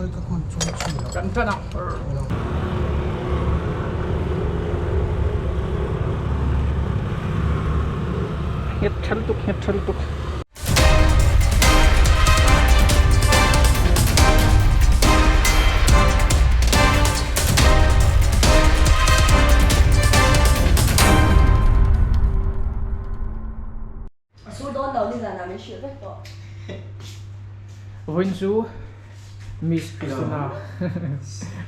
Kan tan ang. Nghet tha lutuk, nghet tha lutuk. A sur dawn lo nizan ah min hrilh vek tawh. Vawiin chu Miss Christina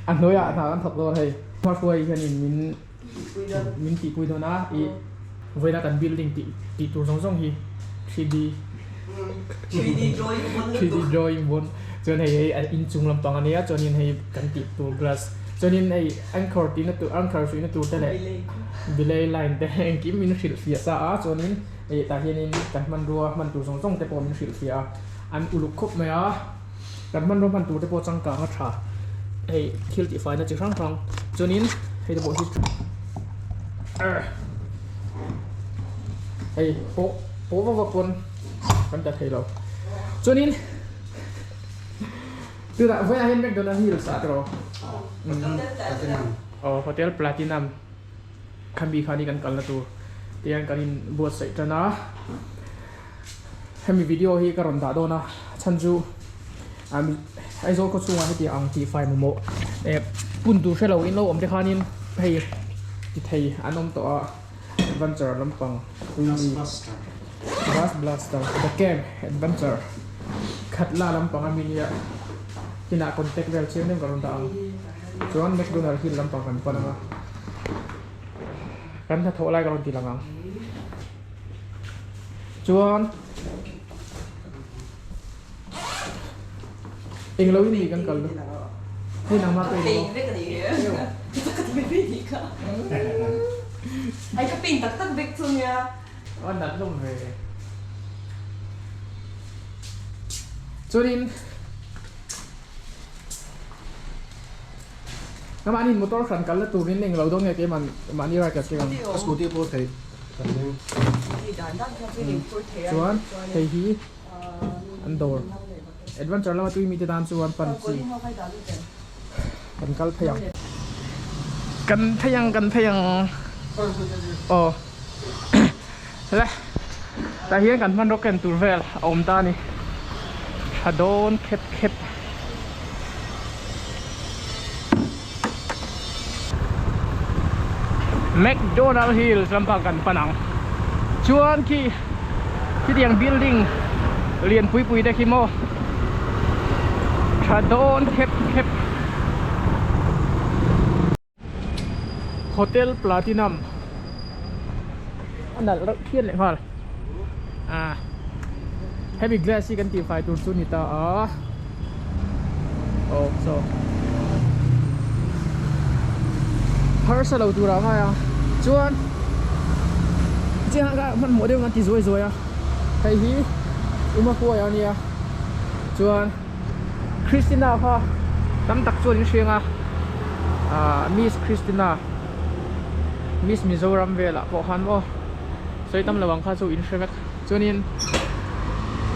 a hnuaiah hna kan thawk dawn hei. Hmahruai hianin min min tihpui dawn a ih vawiina kan building tih tih tur zawng zawng hi 3D 3D drawing bawn lutuk 3D drawing bawn chuan hei hei inchung lampang ania chuanin hei kan tih tur glass chuanin hei anchor tihna tur anchor hruihna tur te leh belay line te engkim min hrilhfiah sa a chuanin Hei tah hianin kan hmanrua hman tur zawng zawng te pawh min hrilhfiah a, an uluk khawp mai a, kan hmanrua hman tur te pawh changkang a tha, hei thil tihfaina chi hrang hrang chuanin hei te pawh hi hei pawh pawh vak vak pawn kan ta thei lo chuanin tunah vawiinah hian McDonald Hills ah tiraw aw Hotel Platinum. Khami khan hi kan kalna tur te hian kan in buatsaih tan a, hemi video hi ka rawn dah dawn a chhan chu Aizawl khaw chhungah heti ang tih fai mamawh eh pun tur hrelo in lo awm te khanin hei ti thei an awm tawh a adventure lampang bus blaster the camp adventure khatla lampang ami nia inah contact vel chiang deuh ka rawn dah ang. Chuan McDonald hill lampang kan pan ang a, kan hnathawh lai ka rawn ti lang ang. Chuan englo in mi kan kal lo. Hei nangmah ka ilo. Ai ka pin tak tak vek chu nia. A nat hlawm ve. Chuanin Mahni motor hran kalna turin englo dawn nge keimah mahni ride ka ching ang. Ka scooty pawh theih kan ring. Chuan hei hi an dawr adventure lama tui mite tan chuan pan chi kan kal phei ang. Kan phei ang kan phei ang aw le tah hian kan hmanraw ken tur vel a awm ta a ni tha dawn khep khep. McDonald Hills lampang kan pan ang chuan khi khitiang building lian pui pui te khi maw tha dawn khep khep. Hotel Platinum a nalh reuh phian leh nghal ah hemi glass hi kan tih fai tur chu ni ta a aw saw harsa lo turah a ngai a chuan chiang a hmanhmawh deuh in an ti zuai zuai a hei hi Umakuai a nia chuan. Christina kha tam tak chuan in hriang a ah Miss Christina Miss Mizoram velah pawh khan maw sawi tam lo ang kha chu in hre vek chuanin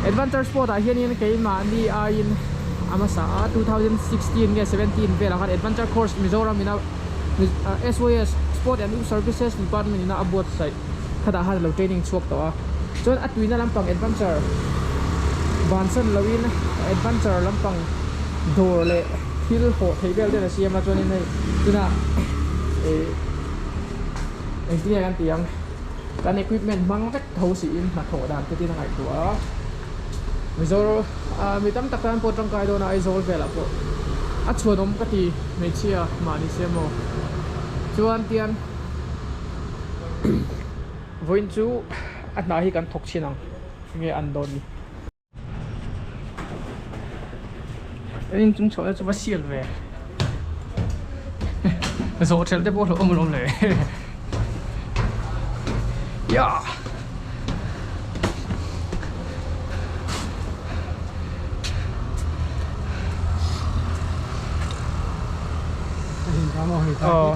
Adventure Sport ah hianin keimahni aiin a hmasa a 2016 nge 17 velah khan Adventure Course Mizoram ina SYS Sport and Youth Services Department ina a buatsaih khatah khan a lo training chhuak tawh a chuan a tuina lampang adventure bansan loin adventure lampang dawr leh thil hawh theih vel te an siam a chuanin hei tunah ih engtin nge kan tih ang kan equipment hmang vek tho siin hnathawh dan te tin a ngaihtuah a Mizoram ah mi tam tak tan pawh tangkai dawn a Aizawl velah pawh a chhuanawm ka ti hmeichhia mahni se maw chuan tian. Vawiin chu a hna hi kan thawk chhin ang enge an dawn ni. An inchung chhohna chu va sial ve zawh ṭhelh te pawh a hlauhawm alawm le ya. Aw.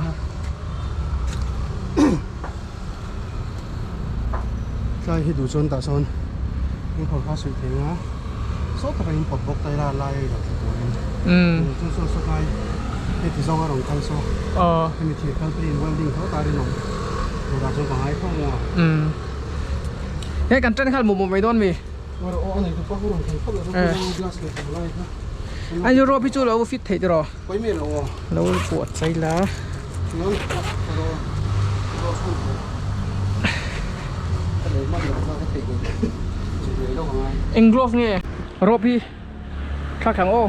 Tlai hi duh chuan tah sawn in khawr kha suih thei ang a Saw taka in pawt bawk ta ila lai a ilo thla turin. Chu saw saw tlai heti zawng a rawn kal saw. Hemi thir kal pawhin welding tho ta rinawm turah chuan ka ngai khawp maw. Hei kan ṭan kha mawh mawh mai dawn mi? Aw a neitu pa kha rawn thlen phawt lo glass leh tam lai kha. A Europe hi chu lo fit theih tiraw? Pawi lo aw. Lo puah chai la. Chuan ro ro chhun tur. Ka lei hman lo kha ka theih ngei zir ngei lo ka ngai. Eng glove nge rope hi thlak thlang aw.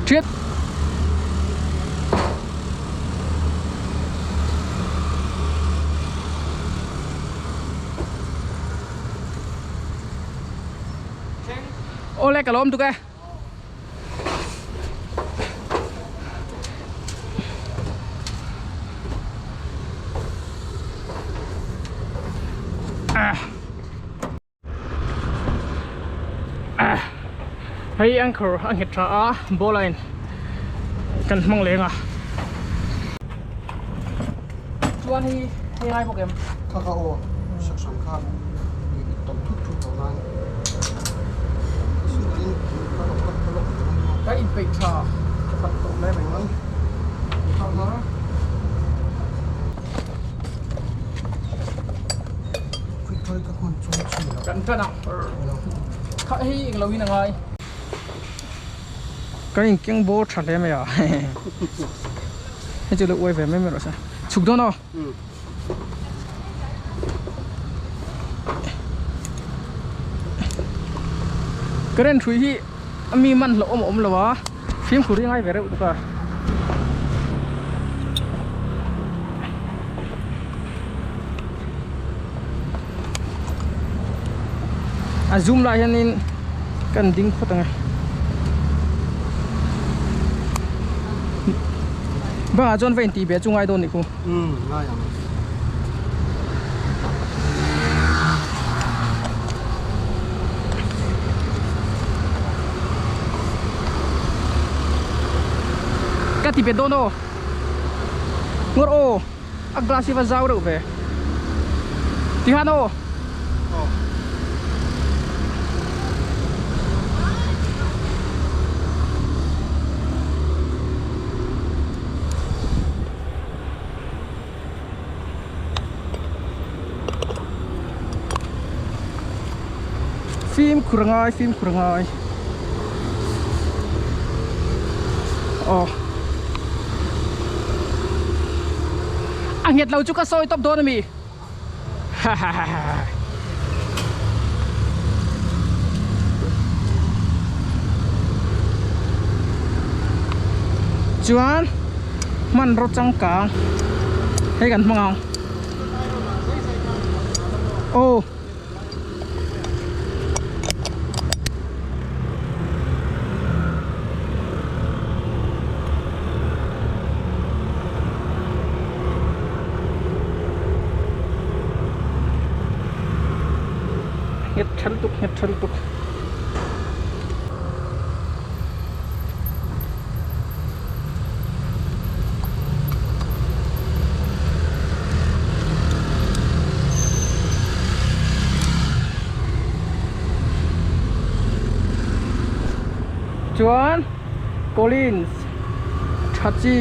Thiat. Awle ka lawm tuk e. Hei anchor a nghet tha a ball a in kan hmang leng a. Chuan hei hei ngai bawk em? Kha kha aw sak sam kha i tawm thut thut lo nan Ka inpeih tha pakhat tawh mai mai ang. Kan tan ang kha hei englo in a ngai. Kan inkeng bawr tha hle mai a hei chu lo uai ve mai mai rawh se chhuk dawn aw. Current hrui hi a mi man hlauh awm a awm lo a fimkhur hi a ngai ve reuh bawk a. A zoom lai hianin kan ding phawt ang e. Bangah chuan va intih beh chu ngai dawn nih khu. Umm ngai ang. Ka ti bet dawn aw. Ngawr aw. A glass hi va zau reuh ve. Tihan aw. Aw. Fimkhur angai fimkhur angai aw a nghet lo chu ka sawi tawp dawn ami ha ha ha ha. Chuan hmanraw changkang hei kan hmang ang aw. Nghet tha lutuk nghet tha lutuk. Chuan Collins tha chi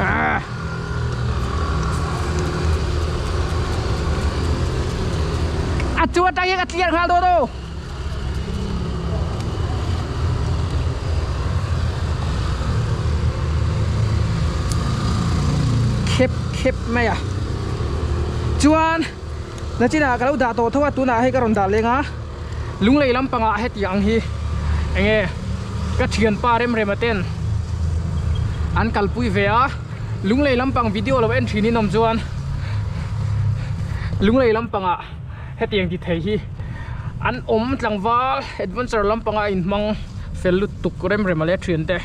ah a chu atang hian ka clear nghal dawn aw. Khep khep mai a chuan nachinah ka lo dah tawh tho a tunah hei ka rawn dah leng a lunglei lampangah heti ang hi enge ka thianpa remrema ten an kalpui ve a lunglei lampang video lo en thin in awm chuan lunglei lampangah hetiang ti thei hi an awm tlangval adventure lampanga inhmang fel lutuk rem rem a leh thian te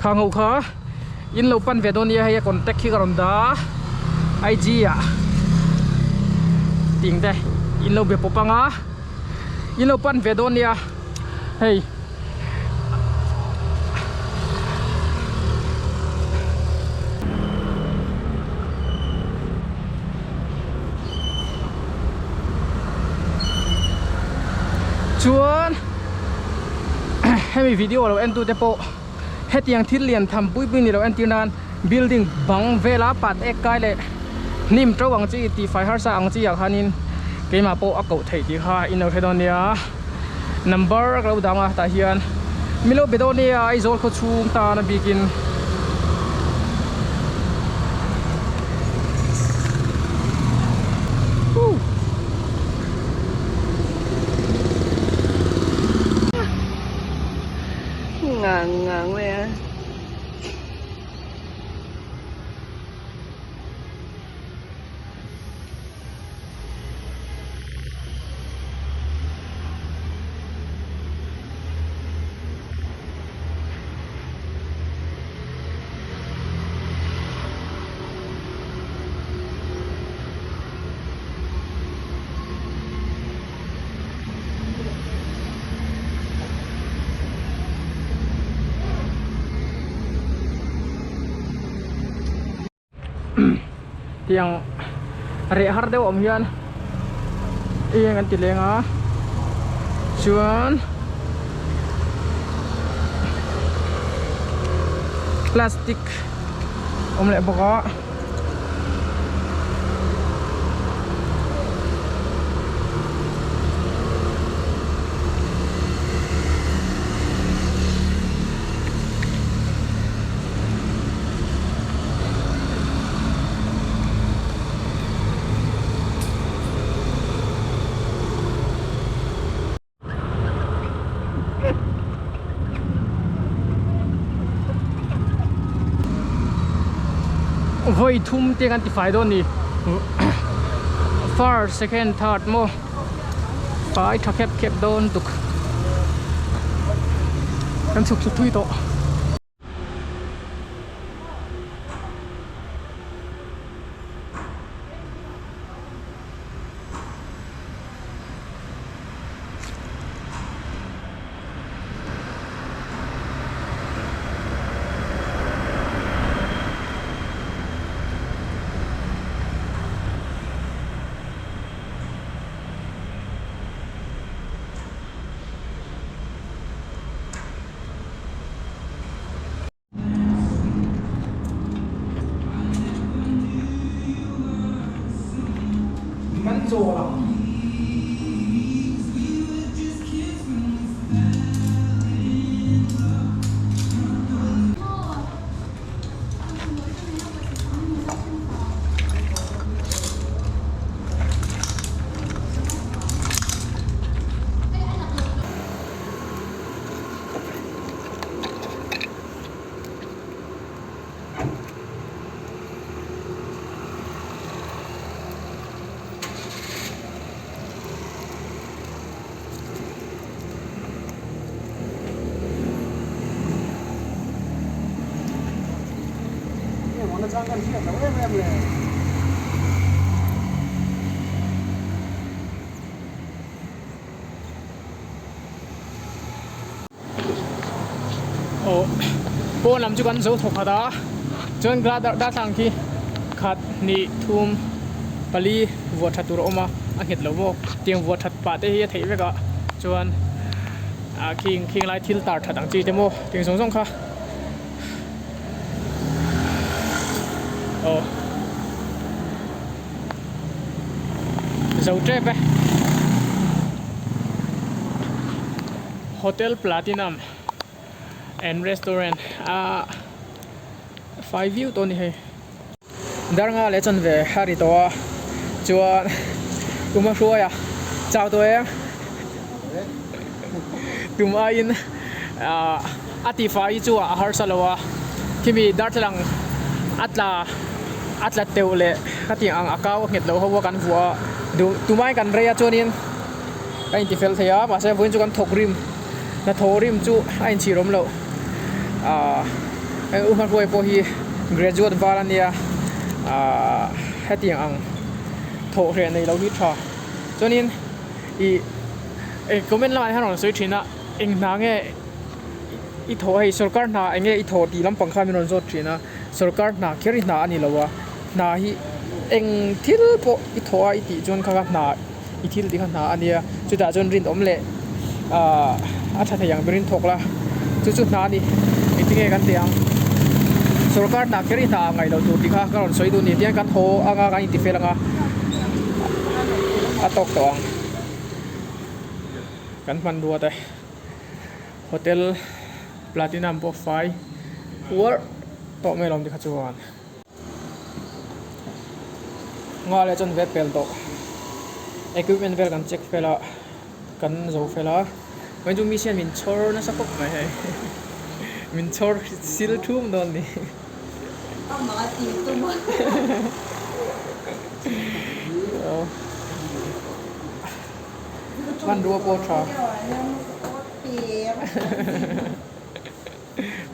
khang ho kha in lo pan ve dawn nia hei a contact hi ka rawn dah a IG ah ting te in lo be pawp anga in lo pan ve dawn nia hei. Chuan hemi video lo en tute pawh hetiang thil lian tham pui pui ni lo entir nan building bang vela pat ek kai leh hnim to ang chi tihfai harsa ang chi ah khanin keimah pawh a koh theih tih kha in lo hre dawn nia number ka lo dang a tah hian min lo be dawn nia Aizawl khaw chhung tan a bikin. Ngang ngang mai a. Tiang reh har deuh awm hian eng an ti leng a chuan plastic awm leh bawk a. Vawi thum te kan tifai dawn ni first second third maw fai tha khep khep dawn tuk kan chhuk chhuk thui tawh. Kan chawl ang. Aw pawn lam chu kan zo thawk khat a chuan darthlalang khi khat hnih thum pali vuah that tur a awm a a nghet lo maw tiang vuah that pah te hi a theih vek a chuan ah khing khing lai thil tar that ang chi te maw tiang zawng zawng kha aw. Zo tep e. Hotel Platinum and Restaurant a fai viau tawh a ni hei. Darnga leh chanve a ri tawh a chuan kum a hruai a chau tawh em tum aiin a tifai chu a harsa lo a khimi darthlalang a tla. A tla teuh leh ka tih ang a kau a nghet loh ho a kan vuah a duh tumai kan rei a chuanin a inti fel thei a mahse vawiin chu kan thawk rim hnathawh rim chu a inchhir awm loh ahh hei u hmahruai pawh hi graduate val a nia ahh hetiang ang thawh hreh nei lo hi tha chuanin ih comment lamah hian rawn sawi thin a eng hna nge i thawh hei sorkar hna eng nge i thawh tih lampang kha min rawn zawt thin a. Sorkar hna kher hi hna a ni lo a, hna hi eng thil pawh i thawh a i tih chuan kha kha hna i thil tih kha hna a nia, chutah chuan rinawm leh Ahh a tha thei ang berin thawk la chu chu hna a ni engtin nge kan tih ang sorkar hna kher hi hna ah ngaih loh tur tih kha ka rawn sawi duh a ni tiang kan haw anga kan inti fel anga a tawk tawh ang kan hmanrua te hotel platinum pawh fai uar tawh mai alawm tikha chuan. Nga leh chuan vet pel tawh equipment vel kan check fel a kan zo fel a mai chu mi hian min chhawr nasa khawp mai hei min chhawr sil thum dawn a ni hmanrua pawh a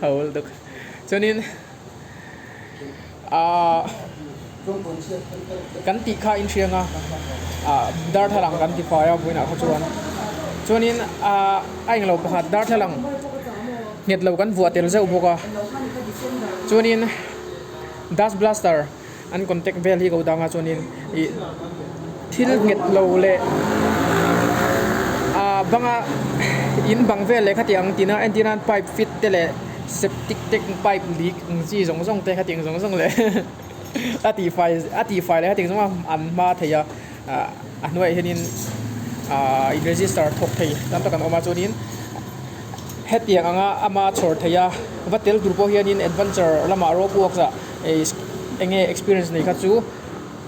tha ho lutuk chuanin. Ahh kan tih kha inhriang a ah darthlalang kan ti fai a vawiinah kha chuan chuanin ah a englo pakhat darthlalang nghet lo kan vuah tel zeuh bawk a chuanin dust blaster an contact vel hi ko dang a chuanin ih thil nghet lo leh ah banga in bang vel leh khatiang tina entir nan pipe fit te leh. Septic tank pipe leak ang chi zawng zawng te khatiang zawng zawng leh a tihfai a tihfai leh khatiang zawng a an hma thei a ah a hnuaiah hianin ah in register thawk thei tam tak an awm a chuanin hetiang anga ama chhawr thei a va tel tur pawh hianin adventure lamah rope works ah eng nge experience nei kha chu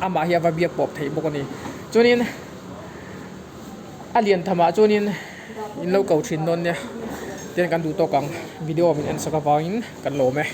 amah hi a va biak pawp theih bawk a ni chuanin. A lian thamah chuanin in lo ko thin dawn nia tian kan duh tawk ang video min en sak avangin kan lawm e.